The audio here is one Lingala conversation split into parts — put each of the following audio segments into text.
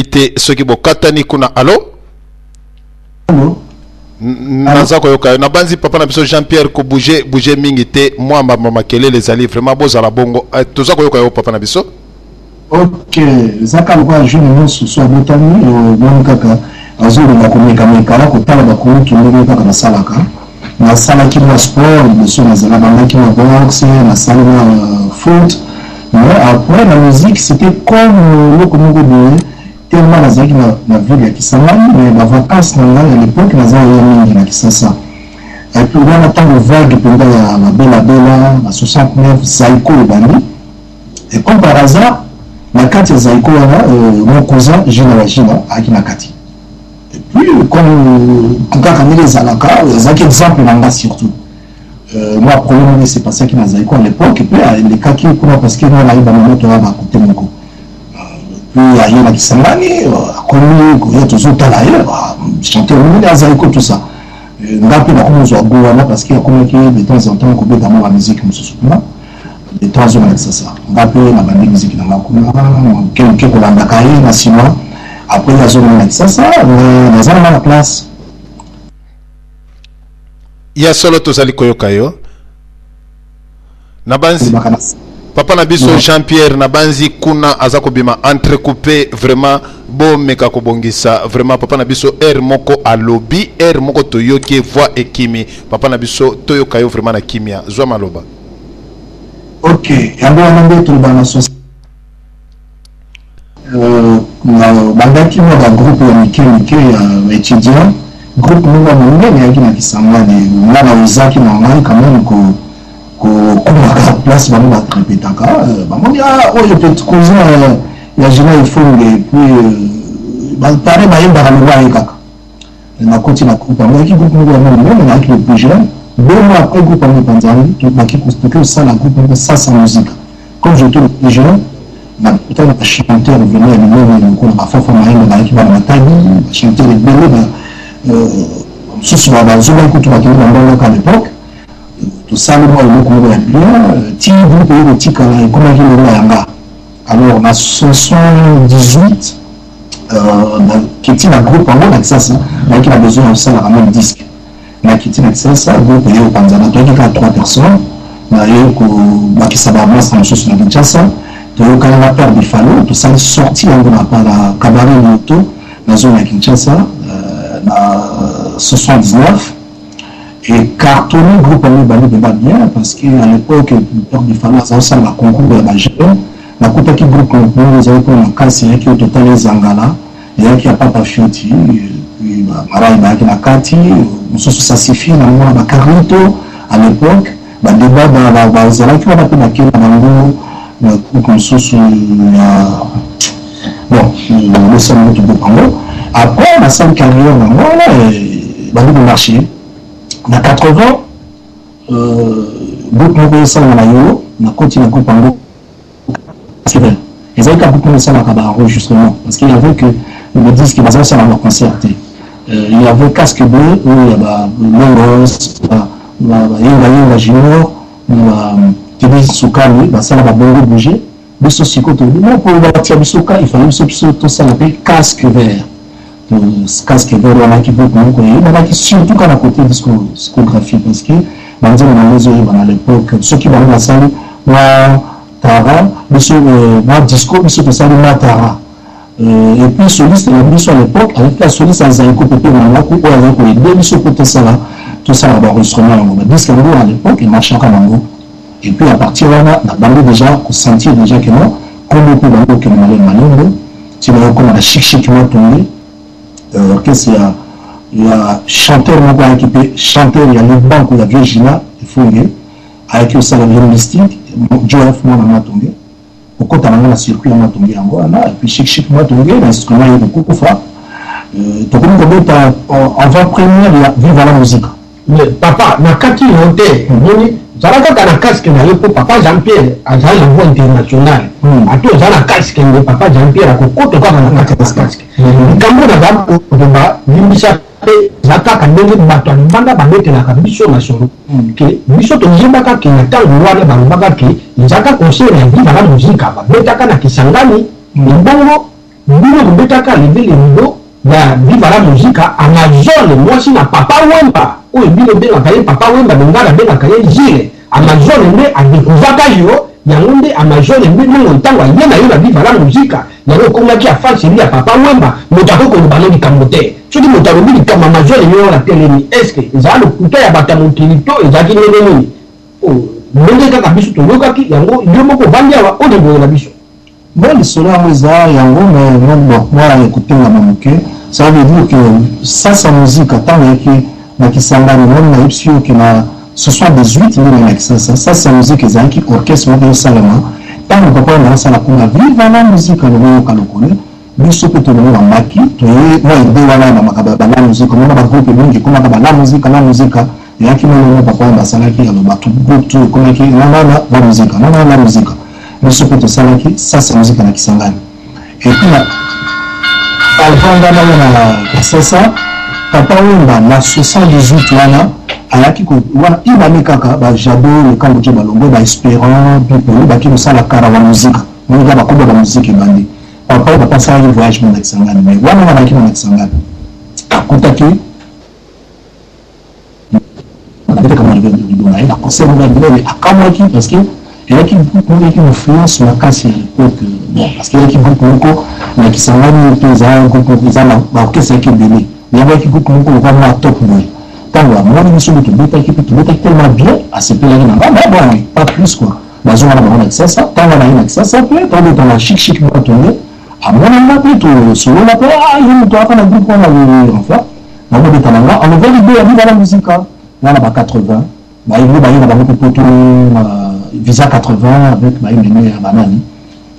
Nayebi te soki bokatani kuna. Alo, naza koyoka yo. Nabanzi papa na biso Jean Pierre kobouge bouge mingi te, mwa mbamba makelele ezali vraiment. Bozala bongo. Toza koyoka yo, papa na biso. Ok, eza kaka lokola jeune nyonso so abotami, omoni kaka azolinga komekameka, kotala bakulutu ndenge kaka basalaka. Nasalaki mwa sport liboso, nazala bandaki na boxe, nasali mwa foot, mais après la musique, c'était comme eloko moko boye. Tellement nazalaki na ville ya Kisangani, mais bavacance na ngai à l'époque naza ya mingi na Kisasa. Et puis wana ntango vague mpenza ya babelabela ba 69, Zaiko ebandi. Et comme par hasard, na kati ya Zaiko wana, mon cousin Gina wa Gina ayaki na kati. Et puis comme kaka ndenge ezalaka, ezalaki exemple na nga. Surtout moi, problème moko s'est passaki na Zaiko à l'époque, mpe elekaki kuna parce que nga nayebana moto oya bakote moko. Puis aye na Kisangani, akomi koya, tozotala ye, chanteur monene ya Zaiko, tout ça. Nga mpe nakomi kozwa go wana parce que akomaki de temps en temps kobeta mwa bamusique mosusu kuna. De temps azonga na Kisasa, nga mpe nabandi musique na nga kuna moke moke, kolandaka ye na nsima. Après ye azonga na Kisasa, naza na nga na place. Ya solo, tozali koyoka yo. Nabanzi papa na biso Jean Pierre, nabanzi kuna aza kobima entrecoupé. Vraiment bomeka kobongisa. Vraiment papa na biso, aire moko alobi, aire moko toyoki voix ekimi. Papa na biso, toyoka yo vraiment na kimia. Zwa maloba. Ok, yango wana nde toloba na bandaki mwa bagroupe ya mike mike ya baétudiant. Groupe moko ya monene eyaki na Kisangani, nga na ozaki na ngai quand même kokumaka place bango barépétaka. Bamoni oyo peut cousin ya Gina Efonge, et puis bapare bayembaka loba ye kaka. Nakoti na groupe yango, ayaki groupe moko ya monene, nayaki le plus jeune. 2 mois après, groupe yango epanzani, baki toki kosala groupe moko Sasa Musique. Comme j'étais le plus jeune, nakutana bachanteur vraiment ya minene lokola bafafa Mayemba, bayaki bana Matadi, bachanteur ebele mosusu bazongaki kutu, bakende bambangaka à l'époque. Tosali mwa eloko moko ya bien ti groupe oyo kotikala ekomaki lokola yanga. Alors na 78, nakiti na groupe yango na Kisasa, nayaki na besoin ya kosalaka même disque. Nakiti na Kisasa, groupe eye kopanzana, toyaki kaka trois personnes. Naye kobakisa bamasa mosusu na Kinshasa, toyokani na Père Bifalo, tosali sorti yango na cabaret Moto na zone ya Kinshasa na 79 et cartonné. Groupe yango ebandi mpenza bien parce que à l'époque Père Bifalo aza kosala baconcours ya bajeune. Nakutaki groupe moko ezali mpona makasi, eyaki oyo totala ezangala, eyaki ya Papa Fioti, Marai bayaki na kati mosusu, Sasifi na mona bacarlito à l'époque, badeba bazalaki wana mpe bakei na bango na groupe mosusu ya bon losala moto groupe yango. Après nasali carrière nango wana, bandi komarché na 80. Groupe moko esalama na yo, nakoti na groupe yango. Ezali kaka groupe moko esalaka baenregistrement parce qu'il y avait que le disque, baza kosala baconcert te. Il y avait Casque Bleu oyo ya balongos, Bayengayenga Junior na Tedi Sukali, basala babongo bouger. Biso sikoyo tolobi mo mpo batia biso ka ifale biso tosala mpe Casque Vert. Casque Vert wana aki groupe moko eyebanaki surtout kaka na côté discographie parce que banzembo nango ezoyebana à l'époque. Soki bango basali mwa tara, biso mwa disco, biso tosali mwa tara. Et puis soliste na biso à l'époque avec la soliste azali kopepe Mangaku oyo azali koaider biso mpo tosala baenregistrement yango, badisque yango à l'époque emarchaka nango. Et puis à partir wana na bango déjà kosentir déjà que non, kombo mpe bango okende malembe malembe ti bayokoma na Chic Chic Matonge, orchestre ya chanteur moko ayaki mpe chanteur ya libanko ya vieux Gina Efonge, ayaki kosala le mystique Jof mwana Matonge, kokɔta nango na circuit ya Matonge yango wana. Et puis Chic Chic Matonge na instrument ye kokufa, tokomi kobeta avant première ya Viva la Musique. Mais papa, na kati yo te, omoni zala kaka na casque na yo mpo papa Jean Pierre azali na voix internationale. Ate oza na casque nde papa Jean Pierre akokota kaka na kati ya casque. Likambo naza koloba, limbisa mpe, eza kaka ndenge bato ya libanda babetelaka biso masolo ke biso toyebaka ke na ntango wana balobaka ke ezalaka concert ya Viva la Musica, babetaka na Kisangani ebongo. Bino bobetaka lever le rideau ya Viva la Musica, Amazone mwasi na Papa Wemba oyo bino bengaka ye Papa Wemba mais nga nabengaka ye Zile. Amazone nde a decouvaka yo, yango nde Amazone nde bongo ntango aye na yo na Viva la Musica, yango okomaki enfant chéri ya Papa Wemba, moto akoki koloba no likambo te. Soki moto alobi likambo Amazone ye wana atelemi, est ce que ezala lokuta ya bato ya mokili to ezalaki ndenge nini? Oh, ndenge kaka biso toyokaki yango, yo moko ovandi awa olimbolela biso. Bon, lisolo yango eza yango, mais bon, mwa ya kotengama moke. Ça veut dire que Sasa Musica ntango eyaki na Kisangani, moni nayebisi yo ke na 78 nde na Kisasa, Sasa Musica ezalaki orchestre moko ezosalema ntango papa wana asala kuna Viva la Musica, lokoyoka lokole biso mpe tolongo bamaki toye mwa ide wana ya bamaka ba la musique, omona bagroupe mingi ekomaka ba la musique, la musique eyaki molongo papa wana basalaki alo bato groupe tu ekomaki nanana la musique, nanana la musique. Biso mpe tosalaki Sasa Musique na Kisangani. Et puis na avant nga naya na Sasa, Papa Wemba na 78 wana ayaki wana une année kaka bajado lekambo je balongo baespérant bipoli baki kosala karawa musique, monika bakoba bamusike ebandi. Papa oyo papa asalaki voyage mo na Kisangani, mais wana wana ayaki na Kisangani akutaki nabetaka rido na ye na concert moko ya minene. Akamwaki parce que eyaki groupe moko eyaki influence makasi ya l'époque. Bon, parce que eyaki groupe moko na Kisangani mpe eza groupe moko eza baorchestre eyaki ebele, yango eyaki groupe moko lokola mwa top boye. Ntango amoni biso nde tobetaki mpe tobetaki tellement bien, asepelaki na nga, mais bon, pas plus quoi. Bazonga na bango na Kisasa. Ntango na ye na Kisasa mpe tobeta na chic chic bato nde amonanga mpe tosolola mpe ye moto aka na groupe wana, enfin bakobeta na nga enlever l'idée ya Viva la Musica wana ba 80 bayengo baye na bango mpe poto na visa 80 avec bayemene ya banani.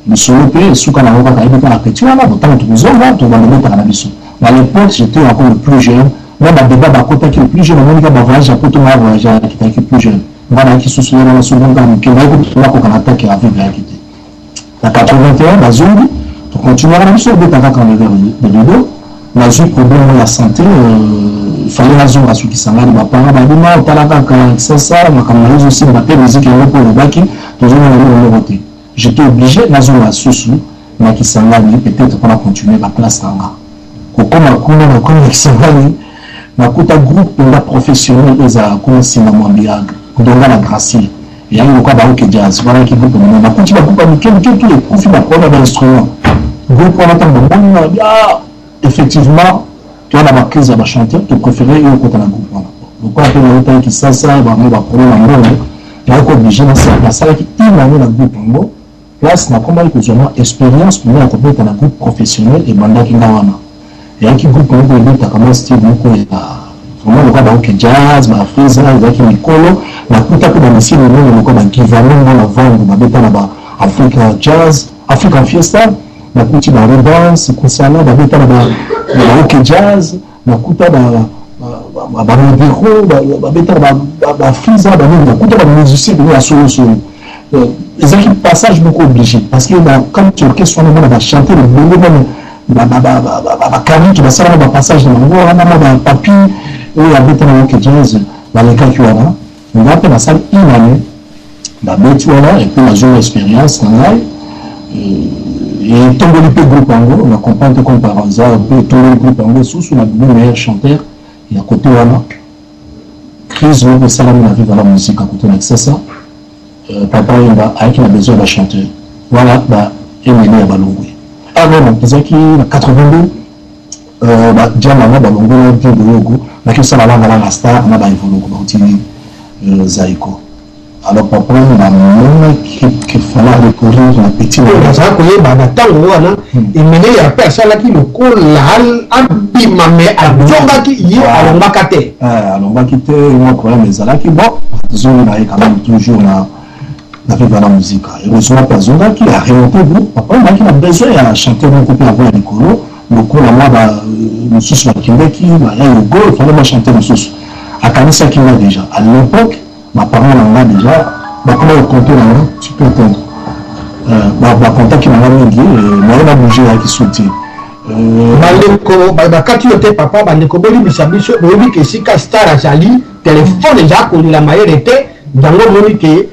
Lisolo mpe esuka nango kaka yebi kaka petit wana botango tokozonga tobanda obetaka na biso. À l'époque, j'étais encore le plus jeune na badébat bakotaki le plus jeune. Amoni kaka bavoyage ya poto, nga voyage akitaki plus jeune, nga nayaki susu ye wana soki kaka moke nayaki nakoka na atake ya vivre yaki te. Na 81 bazongi, tocontinuaka na biso obeta kaka enlever de rideau. Nazwi problème ya santé, fallait nazonga soki Kisangani. Bapanga babima otala kaka Kisasa, makambo na yo ezosimba te, musique yango mpo olobaki tozomona eloko moko te. J'étais obligé nazonga susu na Kisangani, peut-être mpona continuer baplace na nga. Kokóma kuna, nakomi na Kisangani, nakuta groupe mpenza professionnel ezalaka kuna nsima mwambi ya Ndonga na Gracile, eyaki lokola baOK Jazz. Wanaki groupe monene, nakuti bagroupe ya mike mike tu ekufi, baproblème ya bainstrument. Groupe wana ntango bamoni na babi: ah, effectivement toza na bacrise ya bachanteur, topréféré yo okota na groupe wana. Lokola mpe nautaki Kisasa, bango baproblème ya mbongo, nayaki obligé. Nasalaki une année na groupe yango, place nakomaki kozwa mwa expérience mpena ya kobeta na groupe professionnel. Ebandaki nga wana, eyaki groupe moko ebetaka mwa style moko ya vraiment lokola baOK Jazz, baFrisa. Ezalaki mikolo nakuta mpe bamisie minene lokola bagivano mwana vandu babeta na ba Africa Jazz, African Fiesta. Nakuti barubans kosala babeta na baOK Jazz, nakuta bamodero babeta na bafrisa banini, nakuta bamusicien pene ya solosolo. Ezalaki passage moko obligé parce que na kati orchestre wana mona bachanteur ebele, meme bakaniki basalaka bapassage na bango wana, na bapapi oyo abeta na OK Jazz balekaki wana. Nga mpe nasali une année, babeti wana, et puis nazonga expérience na ngai etomboli mpe groupe yango. Na comprendre comme par hasard mpe etomboli groupe yango lisusu na bimi meilleur chanteur ya côté wana. Crise moko esalami na Viva la Musique côté na Kisasa. Papa Wemba ayaki na besoin ya bachanteur wana, ba Emene ya balongwe. Ah non, non, ezalaki na 82, badiamanga balongola Dieu Boyogo, baki kosala Langa Langa Star na baevoloko bauti Zaiko. Alors papa namonaki qu'il fallait recourir na petit. Nazala koyeba na ntango wana Emene ya mpe asalaki lokola abima, mais azongaki, ye alongaka te. Alongaki te, mwa problème ezalaki. Bon, azongi na ye quand même toujours na Viva la Musique. Heureusement mpe azongaki, aremonte groupe. Papa ayaki na besoin ya chanteur moko mpe avo ya likolo lokola mwa mosusu bakendaki baya yogo, efale mwa chanteur mosusu. Akanisaki nga déjà à l'époque, baparent na nga déjà bakoma kocompter na nga, tu peux entendre, bakontaki na nga mingi, moyen na bouger eyaki su te. Bandeko, bakati yo te papa. Bandeko, bolibisa biso, boyebi ke esika star azali, telefone eza kolela mayele te. Yango omoni ke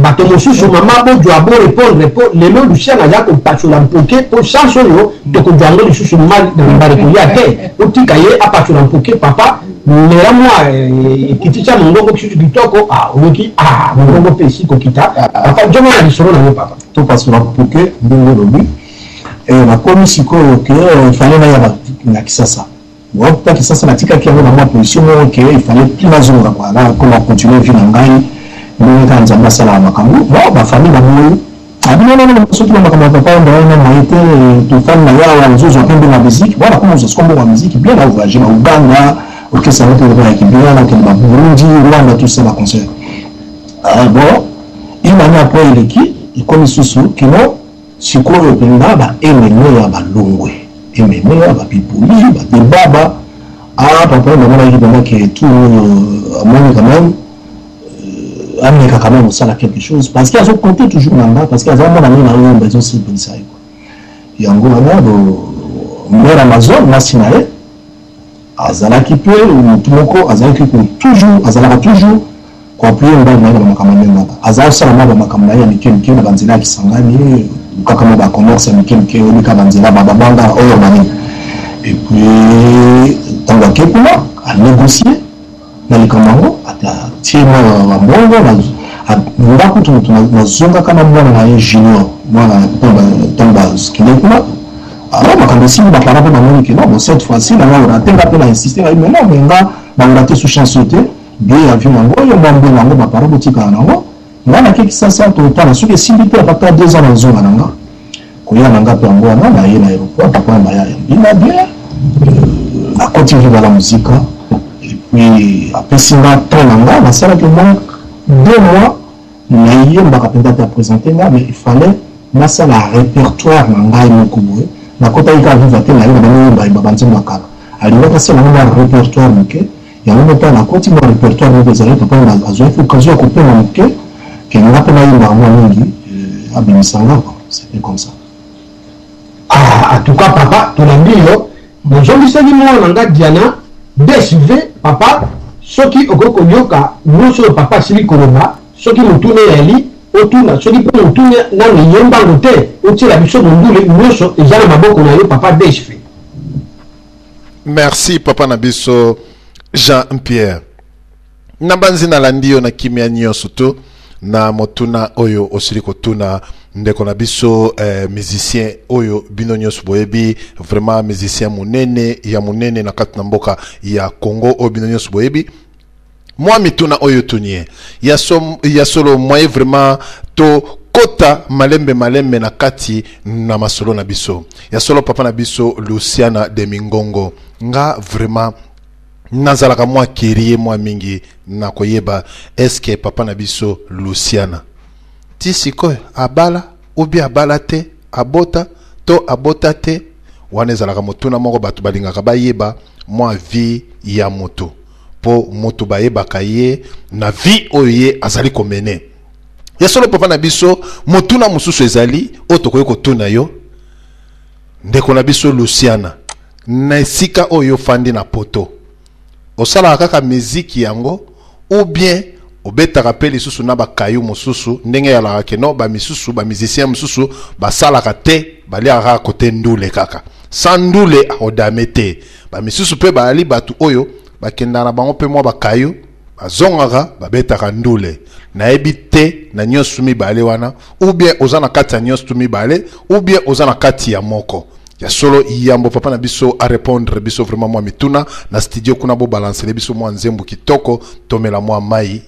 Bato mosusu mama bozwa bo répondre mpo lelo Luciana aza kopasola mpoke mpo chance oyo tokozwa yango lisusu na mbala koya te. Otika ye apasola mpoke papa, mela mwa ekitisa mongongo lisusu kitoko. Oyoki mongongo mpe esi kokita papa, nzongo na lisolo na yo papa. Topasola mpoke ndenge olobi, nakomi sikoyo ke ifale naya na Kisasa. Wakuta Kisasa, natikaki yango na mwa position moko ke il fallait plus nazonga kua, nakoma continuer vie na ngai ndenge kaka Nzambe asalaka makambo. Bon, bafamille baboyi abi nonono, soki na makambo ya papa Wemba wana moye te, tofandi na yawa, ozozwa mpe mbongo ya musique. Bon, nakoma ozwa siko mbongo ya musique bien, na voyage ba Uganda, orchestre yango mpe oyaki bien, nakende ba Burundi, Rwanda, tout ça, baconcert. Bon, une année après eleki, ekomi susu kino sikoyo mpenza baemene ya balongwe, emene ya bapipoli, badebaba. Papa namonaki mpenza ke tout amoni quand même ameka quand même osala quelque chose, parce que azocompter toujours na nga, parce que aza mwana ngai na oyemba, ezosepelisa ye. Yango wana mare Amazon, mwasi na ye, azalaki mpe motu moko azalaki toujours, azalaka toujours koappuyer mobali na ye na bamakambo ndenge wana. Azala kosala mwa bamakambo na ye ya mike mike na banzela ya Kisangani, kaka mwa bacommerce ya mike mike, oyebika banzela bababanga oyo banini. Et puis ntango ake kuna, anégocie na likambo yango, atie mwa bambongo ndako. Kutu moto nazongaka na mwana na ye Junior, mwana ntango bakende kuna, alors makambo esili, baparent mpe bamoni ke non, bon, cette fois-ci nanga orater. Nga mpe na insiste ngai, mais non, mais nga baorater sous chance te, billet ya avion yango oyo, mwa mbongo yango, baparent botikala nango, nga nake Kisasa, totala soki esimbi te, apata 2 ans nazonga na nga. Koya na nga mpe yango wana, naye na aéroport, papa baya yambina bien, nakoti Viva la Musica. Et puis apesi nga temps na nga, nasalaki au moins 2 mois, nayembaka mpenza te, aprésente nga, mais il fallait nasala répertoire na ngai moko boye. Nakotaki kaka Viva te, naye na bango yembayemba banzembo ya kala. Alingaki asala ngo mwa répertoire moke yango moko. Nakoti mwa répertoire moko ezali, papa azwaki occasion ya kopema moke ke nga mpe nayembaka mwa mingi, abimisa nga. C'était comme ça. Ah, en tout cas papa, tolandi yo, nazongisaki mwana na nga Diana DSV. Papa, soki okoki koyoka nyonso oyo papa asili koloba, soki motuna eyali, otuna, soki mpe motuna nano eyembango te, otiela biso mondule. Nyonso eza na maboko na yo, papa DSV. Merci papa na biso Jean Pierre. Na banzi nalandi yo na kimia nyonso to na motuna oyo osili kotuna ndeko na biso, musicien oyo bino nyonso boyebi, vraiment musicien monene ya monene na kati na mboka ya Congo, oyo bino nyonso boyebi. Mwa mituna oyo tuni ye ya, so, ya solo moye vraiment to kota malembe malembe na kati na masolo na biso. Ya solo papa na biso Luciana de Mingongo, nga vraiment nazalaka mwa curieux mwa mingi na koyeba eske papa na biso Luciana ti sikoyo abala ou abala te, abota to abota te. Wana ezalaka motuna moko bato balingaka bayeba mwa vie ya moto, mpo moto bayebaka ye na vie oyo ye azali komene. Ya solo papa na biso, motuna mosusu ezali oyo tokoki kotuna yo, ndeko na biso Luciana: na esika oyo ofandi na Poto, osalaka kaka miziki yango ou bien obetaka mpe lisusu na bakayu mosusu, ndenge eyalaka keno bamisusu, bamusicien mosusu basalaka te, baliaka kaka kote ndule, kaka sans ndule akodame te? Bamisusu mpe bayali bato oyo bakendaka na bango mpe mwa bakayu, bazongaka babetaka ndule. Nayebi te na nyonso mibale wana, ou bien oza na kati ya nyonso mibale, ou bien oza na kati ya moko. Ya solo, yambo papa na biso arépondre biso vraiment mwa mituna, na studio kuna bobalancele biso mwa nzembo kitoko, tomela mwa mai.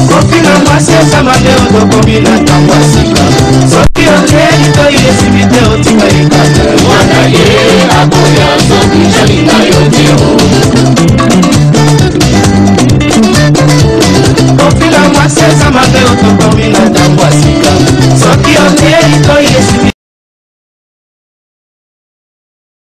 Kofinga mwasi eza mabe, otokomi na ntango ya sika. Soki otie litoi esimbi te, otika ekate mwana ye akoya soki jalinga yo.